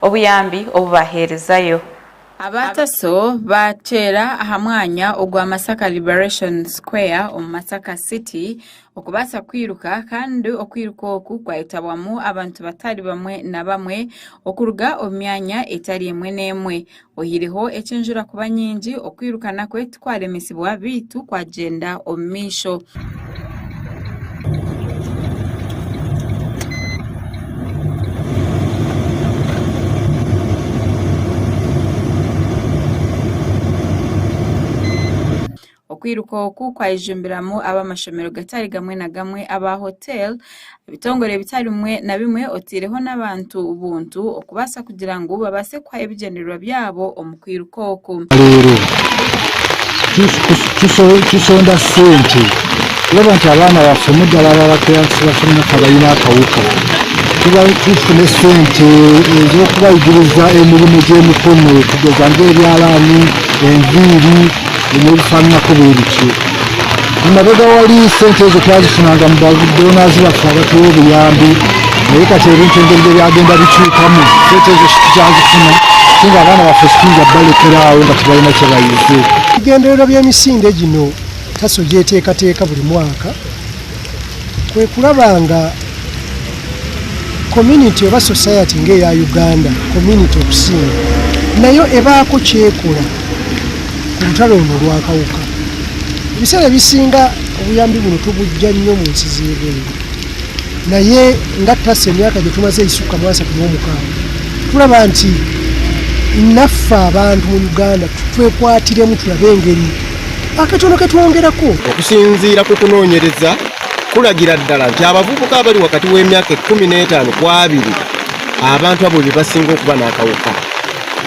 Obuyambi obu baheerezayo. Aba Taso baateera aha mwanya ogwa Masaka Liberation Square omu Masaka City okubaasa kwiruka kandi okwiruka oku kwayetabwamu abantu batari bamwe na bamwe okuruga omu myanya etari emwe n'emwe. Oihireho eky'enjura kuba nyingi, okwiruka nakwo tikwaremesibwa beitu kwagyenda omu maisho. Okwiruka oku kwayejumbiramu ab'amashomero gatari gamwe na gamwe, aba hotel, ebitongore bitari bimwe na bimwe otaireho n'abantu buntu okubaasa kugira ngu babaase kuhayo ebigyendererwa byabo omu kwiruka oku. Reero tushonda sente kureba nti abaana baffe ddala ababa baine akawuka tufune sente ez'okubayigiriza emirimo gy'emikono kugeza nk'ebyalaani, enviiri n'ebifaananako bwe bityo. Emabega wali sente ezo twazifunanga mu badoonazi baffe abatuwa obuyambi naye kati ebintu engeri gye byagenda bikyukamu sente ezo situkyazifuna ate nga abaana baffe situyinza balekera awo nga tebalina kye bayize. Ebigendererwa by'emisinde gino TASO gy'eteekateeka buli mwaka kwe kulaba nga community oba society ng'eya Uganda community okusinga nayo ebaako ky'ekola ku lutalo luno olw'akawuka. Ebiseera ebisinga obuyambi buno tubujja nnyo mu nsi z'ebweru naye nga TASO emyaka gye tumaze egisukka mu 36 tulaba nti naffe abantu mu Uganda twekwatiremu tulabe engeri akatono ke twongerako. Okusinziira ku kunoonyereza kulagira ddala nti abavubuka abali wakati w'emyaka 15 ku 20 abantu abo be basinga okuba n'akawuka.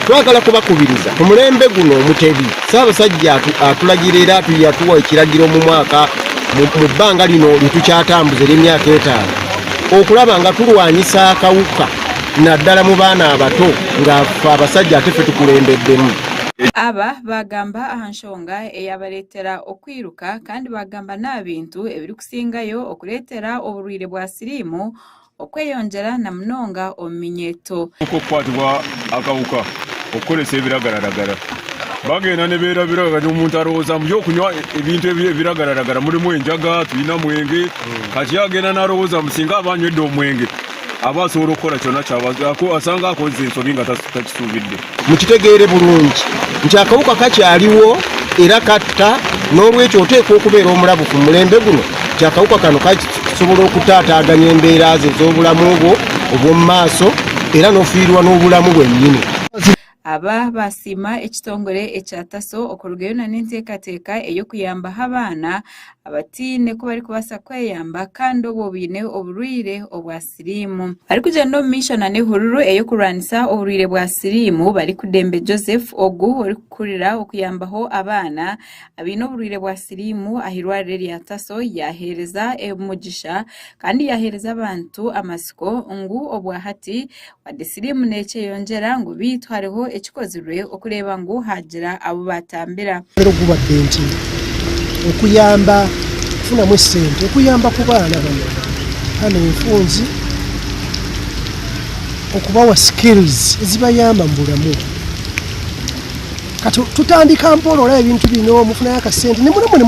Twagala kubakubiriza ku mulembe guno Omutebi Ssaabasajja atulagira era yatuwa ekiragiro mu mwaka mu bbanga lino lye tukyatambuza ery'emyaka etaano okulaba nga tulwanyisa akawuka naddala mu baana abato nga ffe abasajja ate ffe tukulembeddemu. Aba baagamba aha nshonga eyaabareetera okwiruka kandi baagamba n'aha bintu ebirikusingayo okureetera oburwaire bwa siriimu okweyongyera na munonga omu minyeeto. Okukwatibwa akawuka okukoresa ebiragalalagala bagenda niberabira kati omuntu arowooza mbu okunywa ebintu ebiragalalagala mulimu enjaga twine omwenge kati yagenda narowooza mbu singa aba anywedde omwenge aba asobola okukora kyona kyaba asanga akoze ensobi nga takisuubidde. Mukitegeere bulungi nti akawuka kakyaliwo era katta n'olwekyo oteekwa okubeera omulabufu mu mulembe guno nti akawuka kano kasobola okutaataaganya embeera zo ez'obulamu bwo obw'omu maaso era n'ofiirwa n'obulamu bwennyini. Aba baasiima ekitongore ekya TASO okurugayo n'enteekateeka ey'okuyambaho abaana abataine ku barikubaasa kweyamba kandi obwo baine oburwaire obwa siriimu. Barikugyenda omu maisho nana ehururu ey'okurwanisa oburwaire bwa siriimu, Barikudembe Joseph ogu orikukurira okuyambaho abaana abaine oburwaire bwa siriimu aha irwariro erya Taso yaaheereza omugisha kandi yaaheereza abantu amatsiko ngu obwahati wadde siriimu nekyeyongyera ngu beitu hariho ekikozirwe okureeba ngu haagira abu baatambira. Gubadde nti okuyamba kufunamu esente okuyamba ku baana bano hano enfunzi okubawa skills ezibayamba mu bulamu kati tutandika mpola olaba ebintu bino mufunayo akasente ne munamu ne.